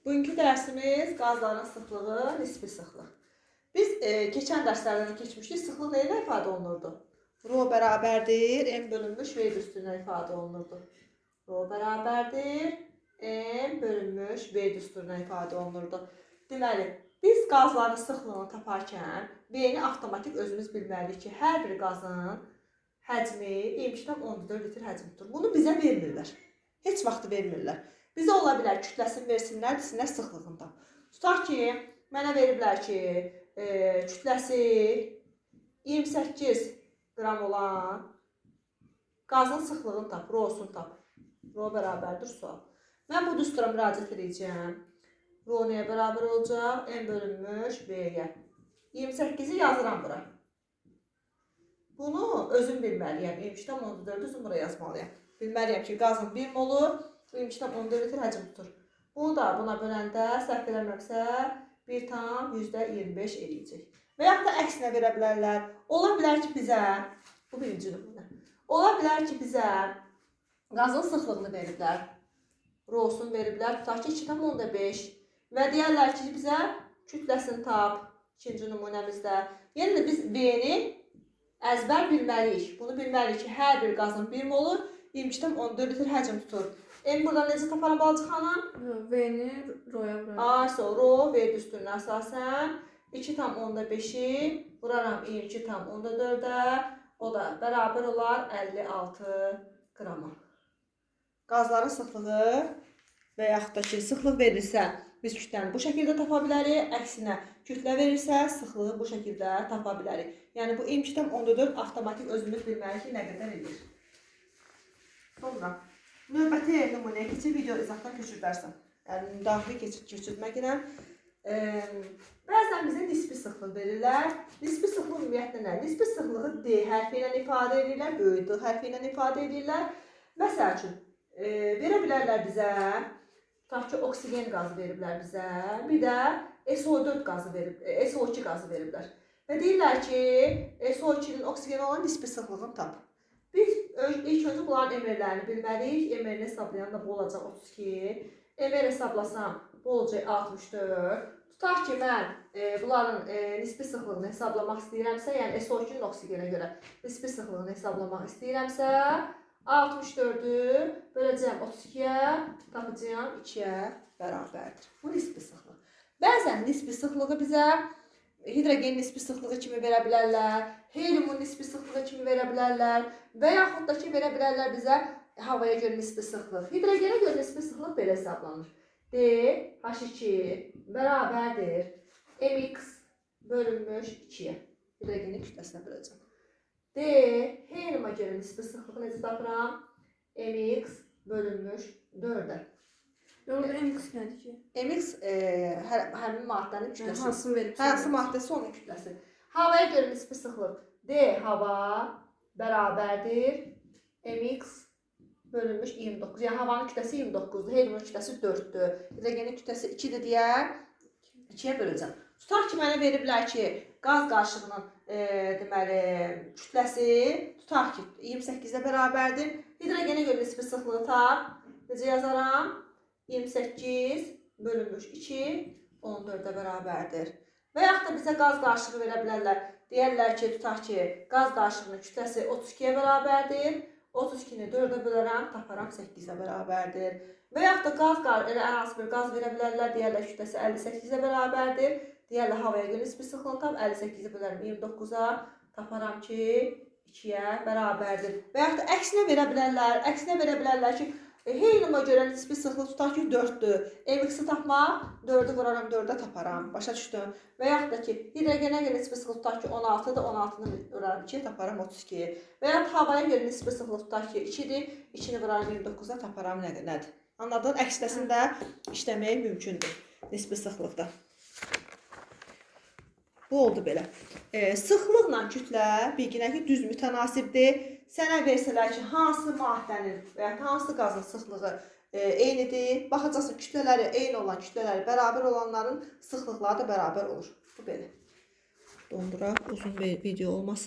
Bugünkü dərsimiz qazların sıxlığı, nisbi sıxlıq. Biz keçən dərslərdən keçmişdik. Sıxlıq nə ilə ifadə olunurdu? Rho bərabərdir M bölünmüş V düsturuna ifadə olunurdu. Rho bərabərdir M bölünmüş V düsturuna ifadə olunurdu. Deməli, biz qazların sıxlığını taparkən V-ni avtomatik özümüz bilməliyik ki, hər bir qazın həcmi 22,4 litr həcm tutur. Bunu bizə vermirlər. Heç vaxt vermirlər. Bizə ola bilər kütləsini versinlər, desinlər sıxlığını tap. Tutaq ki, mənə veriblər ki, kütləsi 28 qram olan qazın sıxlığını tap, rho-sunu tap. Rho bərabərdir sual. Mən bu düstura müraciət edəcəyəm. Rho nəyə bərabər olacaq? M bölünmüş V-yə. 28-i yazıram bura. Bunu özüm bilməliyəm. 22,4-ü özüm bura yazmalıyam. Bilməliyəm ki, qazın 1 molu 22,4 litr həcm tutur. Bunu da buna böləndə səhv eləmirəmsə 1,25 eləyəcək. Və yaxud da əksinə verə bilərlər. Ola bilər ki, bizə, bu birinci nümunə. Ola bilər ki, bizə qazın sıxlığını veriblər. Rho-sunu veriblər. Tutaq ki, 2,5 və deyərlər ki, bizə kütləsini tap ikinci nümunəmizdə. Yəni də biz V-ni əzbər bilməliyik. Bunu bilməliyik ki, hər bir qazın 1 molu 22,4 litr həcm tutur. M buradan necə taparam balaca xanım? V-ni rho-ya vurarım. A, rho, V düsturuna əsasən 2,5-i vuraram 22,4-ə, o da bərabər olar 56 qrama. Qazların sıxlığı və yaxud da ki, sıxlıq verilsə, biz kütləni bu şəkildə tapa bilərik. Əksinə, kütlə verilsə, sıxlığı bu şəkildə tapa bilərik. Yəni bu 22,4 avtomatik özümüz bilməliyik ki, nə qədər edir. Sonra növbəti nümunəyə keçib video izahdan köçürdərsən. Yəni daxili keçirtmək ilə. Bəzən bizə nisbi sıxlıq verirlər. Nisbi sıxlıq ümumiyyətlə nə? Nisbi sıxlığı D hərfi ilə ifadə edirlər, böyük D hərfi ilə ifadə edirlər. Məsəl üçün, verə bilərlər bizə, tutaq ki, oksigen qazı veriblər bizə, bir də SO4 qazı verib, SO2 qazı veriblər. Və deyirlər ki, SO2-nin oksigen olan nisbi sıxlığını tap. Biz ilk öncə bunların MR-lərini bilməliyik. MR-ni hesablayan da bu olacaq 32. MR hesablasam bu olacaq 64. Tutaq ki, mən bunların nisbi sıxlığını hesablamaq istəyirəmsə, yəni SO2-nin oksigenə görə nisbi sıxlığını hesablamaq istəyirəmsə, 64-ü böləcəyəm 32-yə, tapacağam 2-yə bərabərdir. Bu nisbi sıxlıq. Bəzən nisbi sıxlığı bizə hidrogen nisbi sıxlığı kimi verə bilərlər, heliumun nisbi sıxlığı kimi verə bilərlər və yaxud da ki, verə bilərlər bizə havaya görə nisbi sıxlıq. Hidrogenə görə nisbi sıxlıq belə hesablanır. D H2 bərabərdir MX bölünmüş 2-yə. Hidrogenin kütləsinə böləcəm. D heliuma görə nisbi sıxlığı necə tapıram? MX bölünmüş 4-ə. Orada MX nədir ki? MX həmin maddənin Yəni, kütləsi. hansını verib? Hansı maddəsi onun kütləsi. Havaya görə nisbi sıxlıq D hava bərabərdir MX bölünmüş 29. Yəni havanın kütləsi 29-dur, heliumun kütləsi 4-dür, hidrogenin kütləsi 2-dir deyə 2-yə böləcəm. Tutaq ki, mənə veriblər ki, qaz qarışığının deməli kütləsi tutaq ki 28-ə bərabərdir. Hidrogenə görə nisbi sıxlığı tap. Necə yazaram? 28 bölünmüş 2 14-ə bərabərdir. Və yaxud da bizə qaz qarışığı verə bilərlər. Deyərlər ki, tutaq ki, qaz qarışığının kütləsi 32-yə bərabərdir. 32-ni 4-ə bölərəm, taparam 8-ə bərabərdir. Və yaxud da elə hər hansı bir qaz verə bilərlər. Deyərlər kütləsi 58-ə bərabərdir. Deyərlər havaya görə nisbi sıxlığını tap, 58-i bölərəm 29-a, taparam ki, 2-yə bərabərdir. Və yaxud da əksinə verə bilərlər. Əksinə verə bilərlər ki, heliuma görə nisbi sıxlıq tutaq ki 4-dür. MX-i tapmaq, 4-ü vuraram 4-ə taparam. Başa düşdün? Və yaxud da ki, hidrogenə görə nisbi sıxlıq tutaq ki 16-dır, 16-nı vuraram 2-yə taparam 32. Və yaxud havaya görə nisbi sıxlıq tutaq ki 2-dir, 2-ni vuraram 29-a taparam nədir? Anladın? Əksinəsini də işləmək mümkündür nisbi sıxlıqda. Bu oldu belə. Sıxlıqla kütlə bilginə ki, düz mütənasibdir. Sənə versələr ki, hansı maddənin və ya hansı qazın sıxlığı eynidir. Baxacaqsın, kütlələri eyni olan, kütlələri bərabər olanların sıxlıqları da bərabər olur. Bu belə. Donduraq, uzun bir video olmasın.